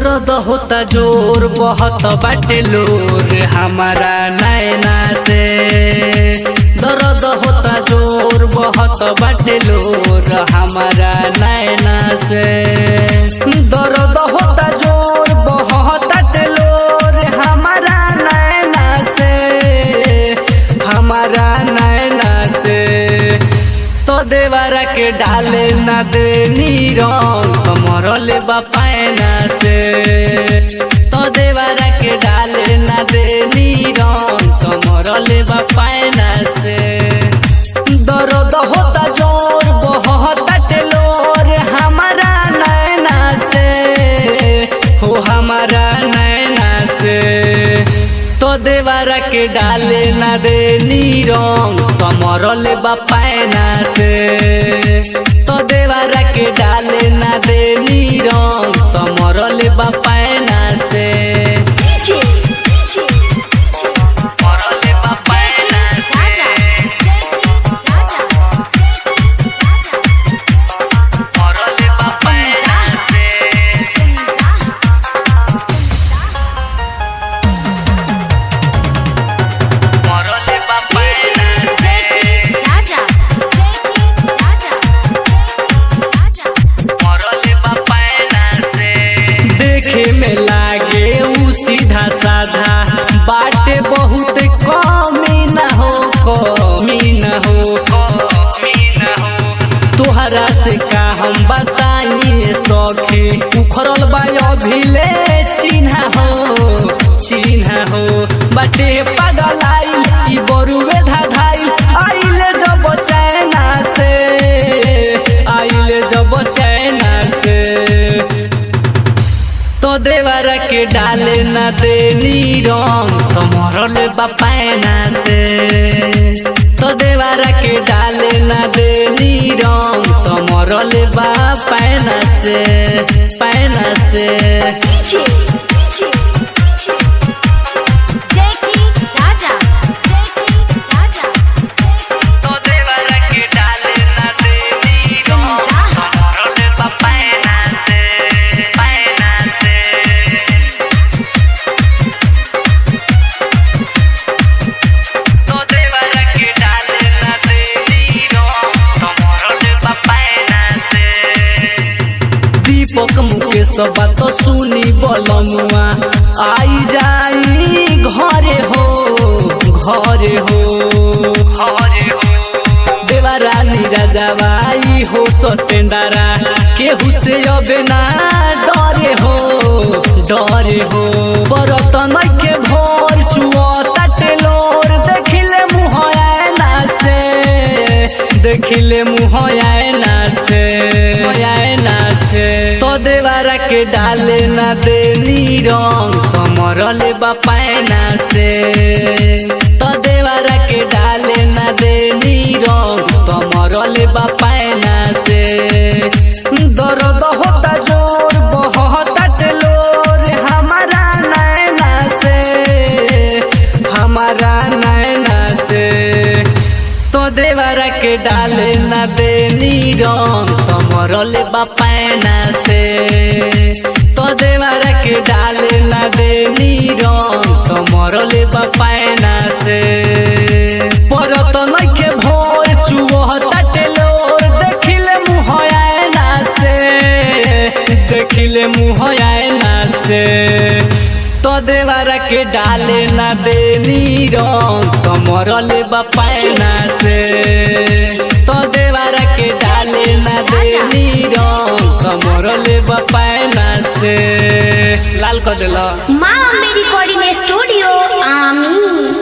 दर्द होता जोर बहुत बाटे लोर हमारा नैना से। दर्द होता जोर बहुत बाटे लोर हमारा नैना से। दर्द होता जोर बहुत बाटे लोर हमारा नैना से, हमारा नैना से। तो देवरा के डाले न देनी रंग मरल बापायना से। तो देवरा के डाले न देनी रंग मरल बापायना से। दर्द होता जोर बहुत लोर हमारा नैना से, हो हमारा नैना से। तो देवरा के डाले न देनी रंग मरल बापायना से। तो देवरा के डाले न देनी रंग मरल बापायना से। मरल बापायना से, मरल बापायना से। मरल बापायना से। देखे में लागे उ सीधा साधा बाटे बहुत कमी न हो, कमी न हो, कमी न हो। तोहरा से का हम बताई सखी, उखड़ल बा अभिले चिन्हा हो, चिन्हा हो। बाटे पागल आइल ई बरुए धाधाइल, आइल जब चैना से, आइल जब चैना से। तो देवरा के डाले न देनी रंग तो मरल बापायना से। तो देवरा के डाले न देनी रंग तो मरल बापायना से, पायना से। तो देवरा के डाले न देनी रंग तो मरल बापायना से, पायना से। तो देवरा के डाले न देनी रंग तो मरल बापायना से। दीपक मुकेश बात सुनी बलमुआ आई जाई घरे हो, घरे हो, घरे हो। देवरानी राजाबाई हो सतेंदारा, केहू से अबे ना डरे हो, डरे हो। बरतन के भोर चुअता टेलोर, देखिले मुँह आएना से, देखिले मुँह आएना से, आएना से। तो देवरा के डाले न देनी रंग तो मरल बापायना से। तो देवरा के डाले न देनी रंग तो मरल बापायना से। दर्द होता जोर बहुत लोर हमारा नैना से, हमारा नैना से। तो देवरा के डाले न देनी रंग तो मरल बापायना से। तो देवरा के डाले न देनी रंग तो मरल बापायना से। परत नइखे भोर चुअता टेलोर, देखिले मुँह आएना से, देखिले मुँह आएना से। तो देवरा के डाले न देनी रंग तो मरल बापायना से। तो देवरा के डाले न देनी रंग तो मरल बापायना से। लाल कर देला। माँ अम्बे रिकॉर्डिंग स्टूडियो आमी।